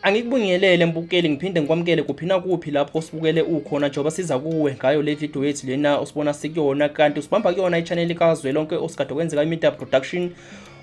Angikubingelele mbukeli, ngiphinde ngikwamukele kuphi nakuphi lapho osibukele ukhona njengoba siza kuwe ngayo le video yethu lena osibona sikuyona, kanti usibamba kuyona i-channel kaZwelonke osikade kwenzeka i-Media Production,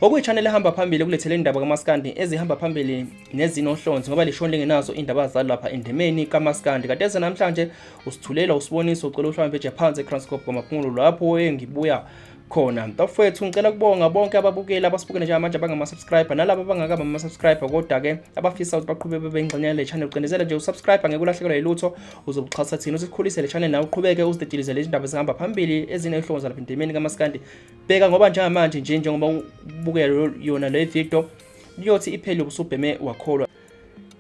okuyi-channel ehamba phambili kulethele indaba kaMaskandi ezihamba phambili nezinohlonze, ngoba lishoni lingenazo indaba zalapha endemeni kaMaskandi. Kanti eze namhlanje usithulela usibonisa ucela uhlawumbe nje phansi eKranskop kwaMaphumulo lapho engibuya khona. Bafowethu, ngicela kubonga bonke ababukeli abasibukele njengamanje abangama-subscriber nalabo abangakabi ama-subscriber kodwa-ke abafisa ukuthi baqhubeke bebe ingxenye yale channel. Ucindezela nje usubscribe, ngeke ulahlekelwe yilutho, uzobuxhasa thina usikhulise le channel nawe uqhubeke uzidedilizele izindaba ezihamba phambili ezinehlonzo lapha endimeni kaMaskandi. Bheka ngoba njengamanje nje njengoba ubukela yona le video liyothi iphele ubusubheme wakholwa.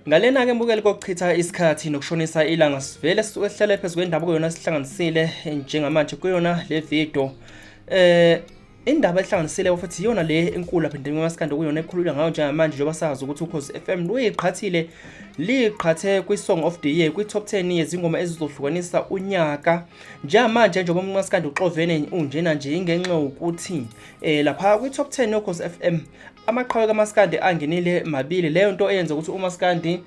Ngalena-ke mbukeli, kokuchitha isikhathi nokushonisa ilanga, sivele sisuke sihlale phezu kwendaba kuyona sihlanganisile njengamanje kuyona le video. Indaba ehlanganisile futhi iyona le enkulu lapha endimeni kaMaskandi okuyona ekhulunywa ngayo njengamanje, njengoba sazi ukuthi Ukhozi FM luyiqhathile, liqhathe kwi-Song of the Year, kwi-top 10 yezingoma ezizohlukanisa unyaka. Njengamanje njengoba uMaskandi uxovene unjena nje, ingenxa yokuthi lapha kwi-top 10 yoKhozi FM amaqhawe kaMaskandi angenile mabili. Leyo nto eyenza ukuthi uMaskandi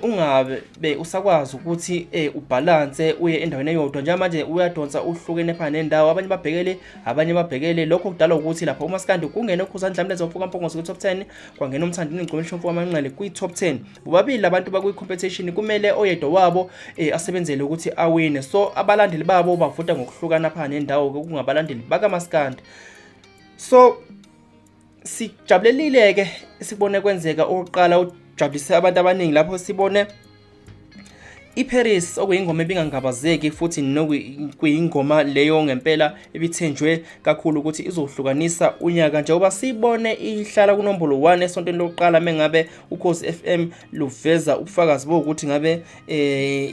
ungabe usakwazi ukuthi ubalance uye endaweni eyodwa. Njengamanje uyadonsa uhlukene phana nendawo, abanye babhekele, abanye babhekele. Lokho kudala ukuthi lapha uMaskandi kungene uKhuzani Dlamlenze wamfuka Mpongose kwi-top 10, kwangena uMthandeni Ngcwele Mfo Amanqele kwi-top 10. Bobabili labantu bakwi-competition, kumele oyedwa wabo asebenzele ukuthi awine. So abalandeli babo bavota ngokuhlukana phana nendawo, kungabalandeli bakaMaskandi. So sijabulelile ke sibone kwenzeka okokuqala ujabulise abantu abaningi lapho sibone iParis, okuyingoma ebingangabazeki futhi nokuyingoma leyo ngempela ebithenjwe kakhulu ukuthi izohlukanisa unyaka, njengoba sibone ihlala kunombolo 1 esontweni lokuqala mengabe Ukhozi FM luveza ubufakazi bokuthi ngabe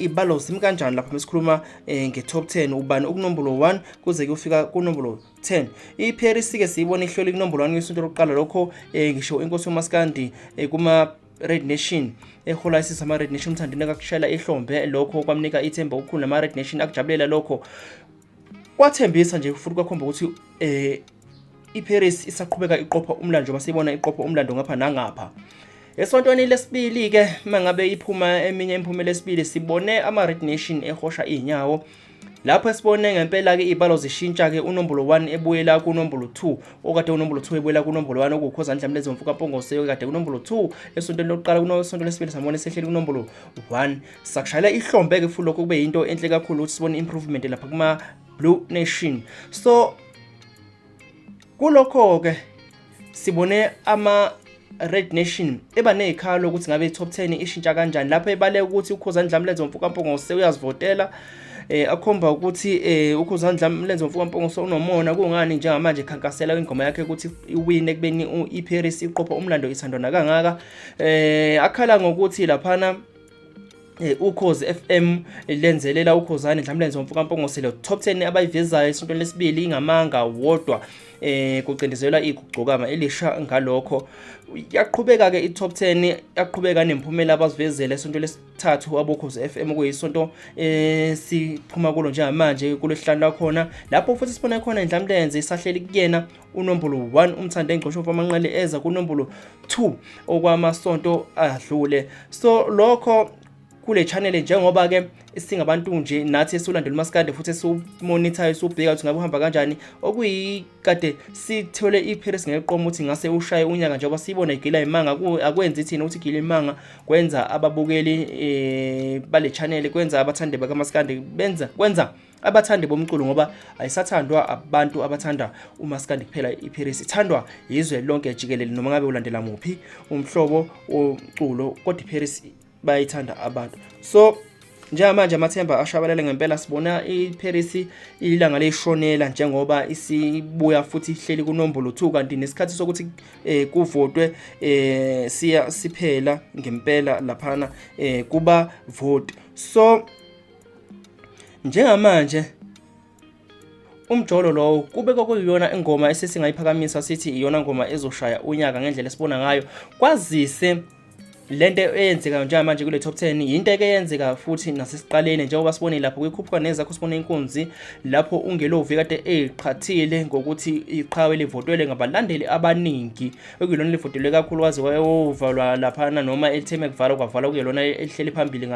ibalo zimi kanjani lapha mesikhuluma nge-top 10, ubani ukunombolo 1 kuze kuyofika kunombolo 10. IParis ke siyibona ihleli kunombolo 1 kwisonto lokuqala. Lokho ngisho inkosi yoMaskandi kuma Red Nation ehola isizwe ama Red Nation uMthandeni akakushayela ihlombe, lokho kwamnika ithemba okukhulu, nama Red Nation akujabulela lokho, kwathembisa nje futhi kwakhomba ukuthi iParis isaqhubeka iqopha umlando, njengoba siyibona iqopha umlando ngapha nangapha. Esontweni lesibili ke mangabe iphuma eminye imiphumela esibili, sibone ama Red Nation ehosha izinyawo lapho esibone ngempela ke ibalo zishintsha ke, unombolo 1 ebuyela kunombolo 2, okade unombolo 2 ebuyela kunombolo 1, okuwuKhuzani Dlamlenze mfuka Mpongose kade kunombolo 2 esontweni lokuqala. Kunosonto lesibili sambona esehleli kunombolo 1. Sakushayela ihlombe ke futhi, lokho kube yinto enhle kakhulu ukuthi sibone improvement lapha kuma Blue Nation. So kulokho ke sibone ama Red Nation eba nezikhalo ukuthi ngabe i-top 10 ishintsha kanjani, lapho ebaleka ukuthi uKhuzani Dlamlenze mfuka Mpongose uyazivotela, akhomba ukuthi uKhuzani Dlamlenze mfuka Mpongose unomona, kungani njengamanje ekhankasela ingoma yakhe ukuthi iwine kubeni iParis iqopha umlando ithandwa nakangaka. Akhala ngokuthi laphana Ukhozi FM lenzelela uKhuzani Dlamlenze mfuka Mpongose, le top 10 abayivezayo esontweni lesibili ingamanga wodwa, kucindezelwa igcokama elisha ngalokho. Yaqhubeka ke i-top 10, yaqhubeka nemphumela abazivezele esonto lesithathu aboKhozi FM, kuyisonto siphuma kulo njengamanje kulesihlanu lakhona, lapho futhi sibona khona iNdlamlenze isahleli kuyena unombolo 1, uMthande Ngcosho Amanqele eza kunombolo 2 okwamasonto adlule. So lokho kule channel, njengoba ke singabantu nje nathi esilandela uMaskandi futhi esiwumonithayo, esiwubheka ukuthi ngabe uhamba kanjani, okuyikade sithole iParis ngeqomo ukuthi ngase ushaye unyaka, njengoba siyibona igila imanga. Akwenzi thina ukuthi igila imanga, kwenza ababukeli bale channel, kwenza abathandi bakaMaskandi, benza kwenza abathandi bomculo, ngoba ayisathandwa abantu abathanda uMaskandi kuphela. iParis ithandwa izwe lonke jikelele, noma ngabe ulandela muphi umhlobo womculo, kodwa iParis bayayithanda abantu. So njengamanje amathemba ashabalele ngempela, sibona iParis ilanga leyishonela njengoba isibuya futhi ihleli kunombolo 2, kanti nesikhathi sokuthi kuvotwe siya siphela ngempela laphana kuba vote. So njengamanje umjolo lowo kube kwakuyiyona ingoma esesingayiphakamisa sithi iyona ngoma ezoshaya unyaka ngendlela esibona ngayo, kwazise Lento eyenzeka njengamanje kule top 10 yinto eke yenzeka futhi nasesiqaleni, njengoba sibone lapho kwikhuphuka nezakho, sibone inkunzi lapho uNgelovi kade eqhathile ngokuthi iqhawe livotwele ngabalandeli abaningi, okuyilona livotelwe kakhulu waze wayovalwa laphana, noma elitheme kuvalwa kwavalwa kuyilona elihleli phambili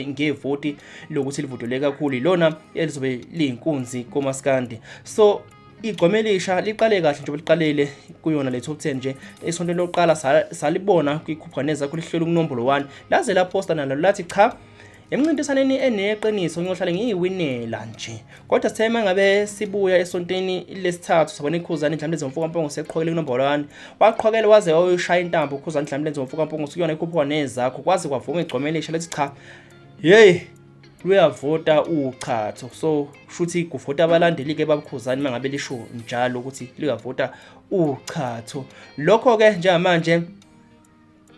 ngevoti lokuthi livotelwe kakhulu, ilona elizobe liyinkunzi komaskandi. So igcome elisha liqale kahle njengoba liqalele kuyona le top 10 nje. Esontweni lokuqala salibona kwikhuphuka nezakho lihleli kunombolo 1, laze laposta nalo lathi cha, emncintiswaneni eneqiniso ngiyohlale ngiyiwinela nje. Kodwa sithe uma ngabe sibuya esontweni lesithathu sabona iKhuzani Ndlamlenze Mfokampongo seqhokele kunombolo 1, waqhokela waze wayoshaya intambo uKhuzani Ndlamlenze Mfokampongo kuyona ikhuphuka nezakho, kwaze kwavuma igcome elisha lethi cha, hey, luyavota uchatho. So shuthi kuvota abalandeli-ke babuKhuzani uma ngabe lisho njalo ukuthi luyavota uchatho. Lokho-ke njengamanje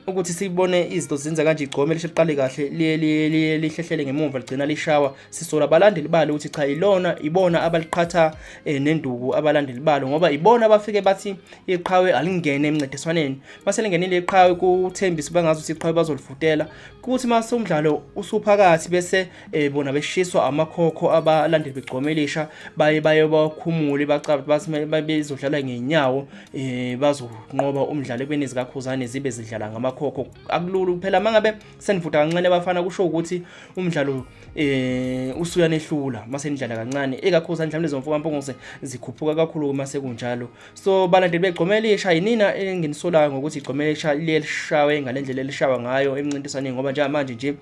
ukuthi sibone izinto zenza kanje, igcome lishe liqale kahle liye lihlehlele ngemuva ligcina lishawa, sisola abalandeli balo ukuthi cha, ilona ibona abaliqhatha nenduku abalandeli balo, ngoba ibona abafike bathi iqhawe alingene emncintiswaneni. Mase lingenile iqhawe kuthembisa bangazi ukuthi iqhawe bazolifutela, kuthi mase umdlalo usuphakathi bese bona beshiswa amakhokho abalandeli begcome elisha, baye bakhumule bacabe bathi bezodlala ngenyawo bazonqoba umdlalo ekubeni izikaKhuzane zibe zidlala ngamakhokho. Akulula phela mangabe senivuda kancane abafana, kusho ukuthi umdlalo usuyanehlula mase nidlala kancane, ekaKhuzani mhlawumbe lezomfoka Mpungose zikhuphuka kakhulu mase kunjalo. So balandeli begcome elisha, yinina enginisolayo ngokuthi igcome elisha liyelishawe ngalendlela elishawa ngayo emncintiswaneni, ngoba njengamanje nje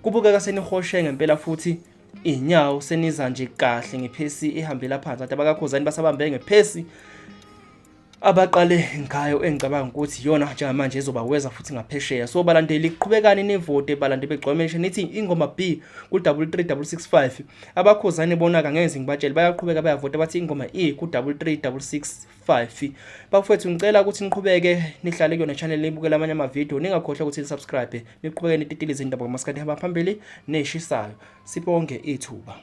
kubukeka senihoshe ngempela futhi inyawo seniza nje kahle ngephesi ihambela phansi, kanti abakaKhuzani basabambe ngephesi abaqale ngayo, engicabanga ukuthi iyona njengamanje ezobaweza futhi ngaphesheya. So balandeli, qhubekani nivote balandeli begcome elisha, nithi ingoma B ku 33665. AbaKhuzani bona kangeze ngibatshele, bayaqhubeka bayavota bathi ingoma E ku 33665. Bafowethu, ngicela ukuthi niqhubeke nihlale kuyona channel, nibukele amanye amavidiyo, ningakhohlwa ukuthi nisubscribe, niqhubeke nititilize indaba kamaskandi hamba phambili neshisayo. Sibonge ithuba.